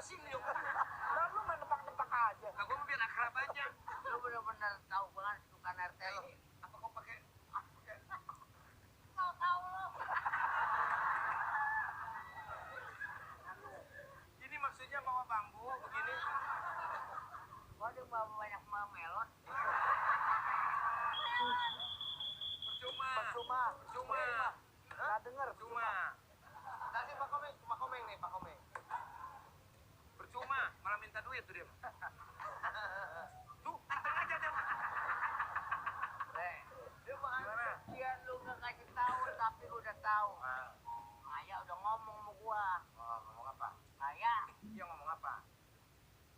sini yuk. Nah, lu main nebak-nebak aja. Nah, gua mau biar akrab aja. Lu bener-bener tahu banget suka RT lu. Apa kau pakai? Tahu lu. Ini maksudnya bawa bambu begini. Waduh, bawa banyak melon. Percuma. Nggak denger. Percuma. Kasih Pak Komeng nih, Pak Komeng. Percuma, malah minta duit tuh dia. Tuh, anteng aja dia. Gimana? Kian lu nggak kasih tahu tapi udah tahu. Maya udah ngomong sama gua. Oh, ngomong apa? Maya, Dia ngomong apa?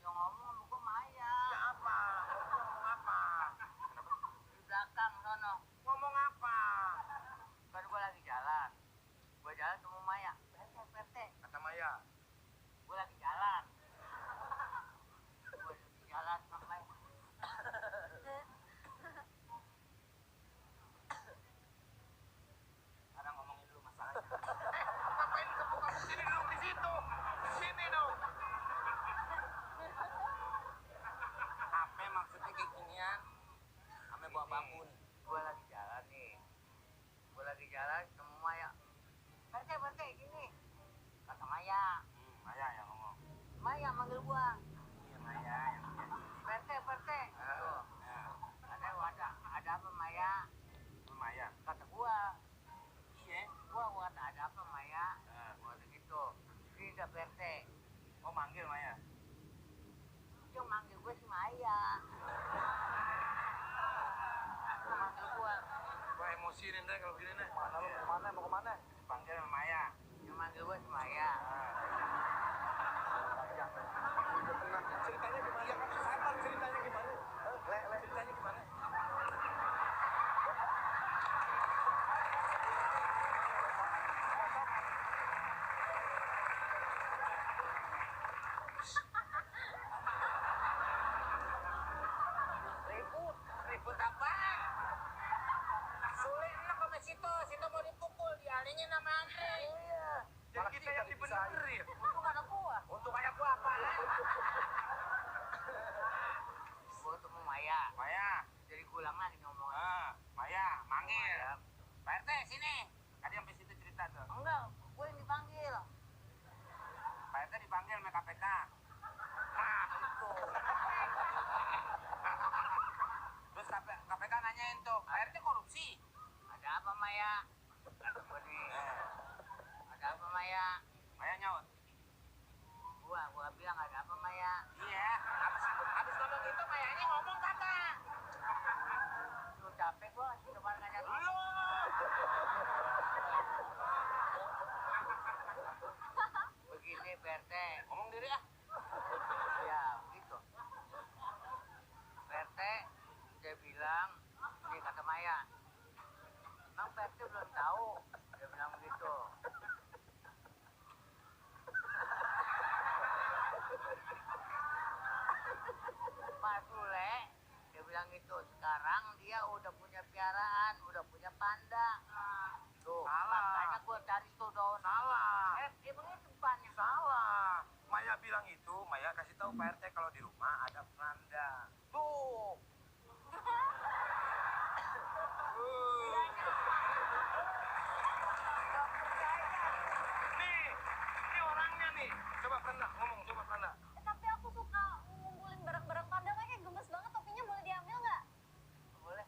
yang ngomong sama gua Maya. Ya apa? Dia ngomong apa? Di belakang sono. Ngomong apa? Kan gua lagi jalan. Gua jalan ketemu Maya. Perte. Kata Maya. Gua lagi jalan. Gua lagi jalan sampai. Sekarang ngomongin dulu masalahnya. Ngapain kamu sini dulu di situ? Sini dong. Apa maksudnya kayak ginian? Ame bawa bambu nih. Gua lagi jalan nih. Gua lagi jalan ketemu Maya. Perte gini. Kata Maya. Maya yang ngomong. Maya manggil gua. Iya Maya yang Perte. Tuh. Ada apa Maya? Maya. Kata gua. Iya. Gua kata ada apa Maya? Gua kata gitu. Ini udah Perte. Oh manggil Maya. Yang manggil gua si Maya. Gua manggil gua. Wah emosi nih Ndre kalau gini nih. Mana lu kemana? Mau kemana? Panggil sama Maya. Yang manggil gua si Maya. Ceritanya gimana? Ya kan sabar, ceritanya gimana? Ceritanya gimana? Ribut apaan? Sulit enak sama Sito mau dipukul, dialingin sama Andre. Iya. Jadi kita yang dibenerin. Untung ada gua. Untuk kayak gua apa? Gua ketemu Maya. Maya. Jadi gulang lagi ngomongnya. Maya manggil. Maya. Pak RT sini. Tadi sampai situ cerita tuh. Enggak, gua yang dipanggil. Pak RT dipanggil sama KPK. Nah, itu. Terus KPK nanyain tuh, Pak RT korupsi. Ada apa Maya? Kata gua nih. Ada apa Maya? Maya nyaut. Gua bilang ada apa Maya? Iya, habis ngomong itu Mayanya ngomong kagak. Lu capek gua, coba ngajak lu. Begini PRT. Ngomong diri ah. Ya, begitu. PRT dia bilang, ini kata Maya. Emang PRT belum tahu. Dia bilang begitu. Pak Sule, dia bilang gitu. Sekarang dia udah punya piaraan, udah punya panda. Tuh, Salah. makanya gua cari tuh daun. Salah. Emang itu depannya. Salah. Maya bilang itu, Maya kasih tahu Pak RT kalau di rumah ada Franda. Tuh. Nih orangnya nih. Coba Franda, ngomong coba Franda. Tapi aku suka ngumpulin barang-barang Panda, kayaknya gemes banget. Topinya boleh diambil nggak? Boleh.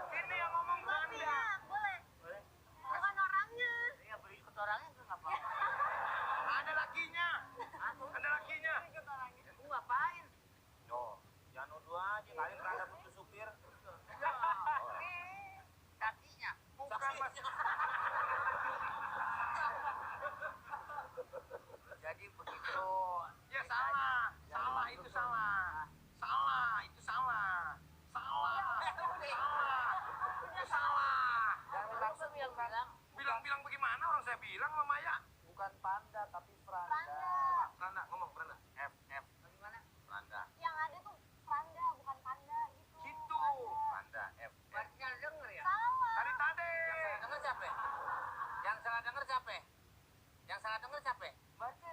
Ini yang ngomong Franda. Iya, boleh. Boleh. Bukan orangnya. Iya, beli ikut orangnya tuh nggak apa-apa. Ada lakinya. Ada lakinya. Ikut orangnya. Lu ngapain? Yo, jangan nuduh aja. Kalian Franda butuh supir. Ya, kakinya. Bukan mas. Jadi begitu. Ya salah. Salah itu salah. Salah itu salah. Salah. Salah. Itu salah. Jangan langsung yang bilang. Bilang-bilang bagaimana orang saya bilang sama Maya. Bukan panda, tapi Franda. Panda. Franda ngomong Franda. F. Bagaimana? Franda. Yang ada tuh Panda, bukan Panda gitu. Gitu. Panda. Franda. F. Berarti yang denger ya? Salah. Tadi. Yang salah denger siapa? Yang salah denger siapa? Yang salah denger siapa? Berarti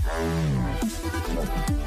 Bye.